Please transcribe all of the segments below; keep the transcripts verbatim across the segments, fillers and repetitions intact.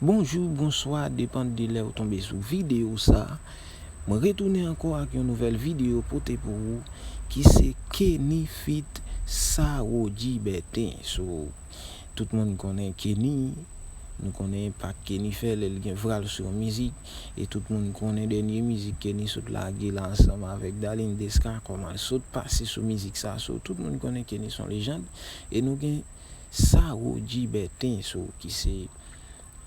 Bonjou, bonswa, depann de lè ou tonbe sou videyo sa. Mwen retounen ankò ak yon nouvèl videyo pote pou ou ki se Kenny feat Saroji Bertin. So, tout moun konnen Kenny, nou konnen pa Kenny fè lè l gen vral sou yon mizik, e tout moun konnen dènye mizik Kenny sot lage la ansanm avèk Darline Desca, kòman l sot pase sou mizik sa. So, tout moun konnen Kenny se yon lejand, e nou gen Saroji Bertin, so, ki se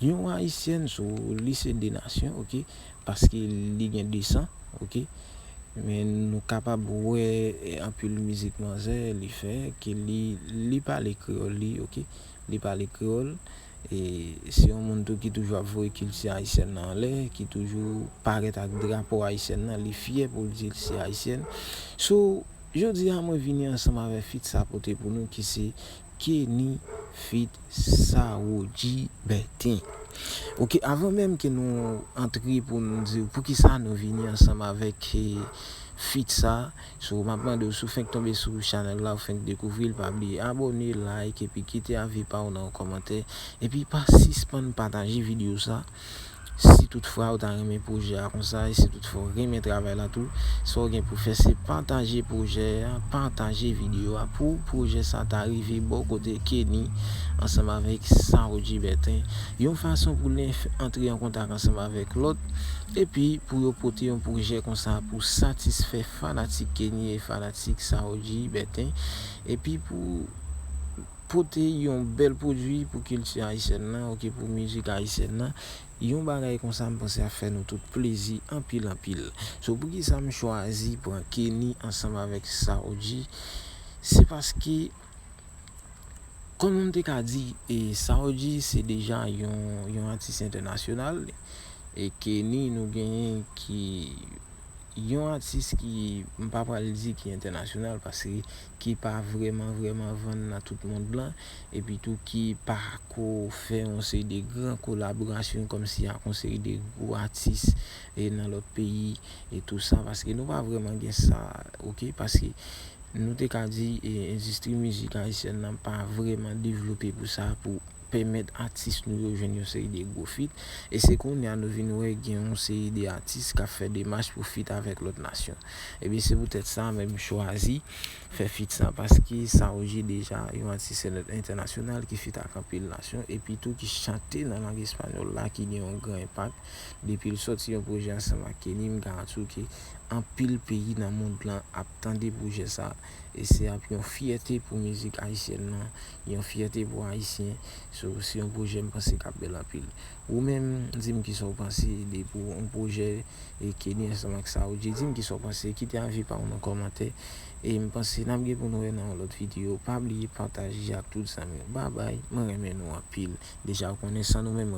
yon ayisyèn, so, li se de nasyon, oke, paske li gen de san, oke. Men nou kapab wè, eh, anpil mizik manzè li fè, ke li, li pale kreyòl li, oke. Li pale kreyòl, e se yon moun tou ki toujou ap voye kilti ayisyèn nan anlè, ki toujou parèt ak drapo ayisyèn nan, li fyè pou l di l se ayisyèn. So, jodi a mwen vini ansanm avèk feat sa pote pou nou ki se Kenny feat Saroji Bertin. Oke, avan menm ke nou antre pou nou di w poukisa nou vini ansanm avèk, eh, feat sa, so, m ap mande w, si w fenk tonbe sou chanèl la, ou fenk dekouvri l, pa bliye abòne, like, epi kite avi pa w nan yon kòmantè. Epi pa sispann pataje videyo sa. Si toutfwa ou ta renmen pwojè a konsa, e si toutfwa ou renmen travay la tou, sa w gen pou fè se pataje pwojè a, pataje videyo a pou pwojè sa ta rive bò kote Kenny ansanm avèk Saroji Bertin, yon fason pou l antre an kontak ansanm avèk lòt, epi pou yo pote yon pwojè konsa pou satisfè fanatik Kenny e fanatik Saroji Bertin, epi pou pote yon bèl pwodui pou kilti ayisyèn nan, oke, pou mizik ayisyèn nan. Yon bagay konsa, m panse ap fè nou tout plezi anpil, anpil. So, poukisa m chwazi pran Kenny ansanm avèk Saroji? Se paske, kòm m te ka di, e, Saroji se deja yon, yon atis entènasyonal, e Kenny nou genyen ki yon atis ki, m pa pral di ki entènasyonal, paske ki pa vrèman, vrèman vann nan tout mond lan, epi tou ki pa ko fè yon seri de gran kolaborasyon kòmsi ak yon seri de gwo atis, e, nan lòt peyi, e tou sa, paske nou pa vrèman gen sa, oke, paske nou te ka di, e, endistri mizik ayisyèn nan pa vrèman devlope pou sa, pou pèmèt atis nou yo jwenn yon seri de gwo feat. E se kounye a nou vin wè gen yon seri de atis k ap fè demach pou feat avèk lòt nasyon. Ebyen, se poutèt sa, menm chwazi fè feat sa, paske Saroji deja yon atis entènasyonal ki feat ak anpil nasyon, epi tou ki chante nan lang espanyòl la, ki gen yon gran enpak. Depi l sòti yon pwojè ansanm ak Kenny, m garanti w ke anpil peyi nan mond lan ap tande pwojè sa, e se ap yon fyète pou mizik ayisyèn nan, yon fyète pou ayisyen. So, se yon pwojè m panse k ap bèl anpil. Ou menm, di m kisa w panse de pou yon pwojè, e, Kenny ansanm ak Saroji. Di m kisa w panse, kite avi pa w nan kòmantè. E m panse n ap gen pou nou wè nan yon lòt videyo. Pa bliye pataje ak tout zanmi w. Babay, mwen renmen nou anpil. Deja w konnen, san nou menm,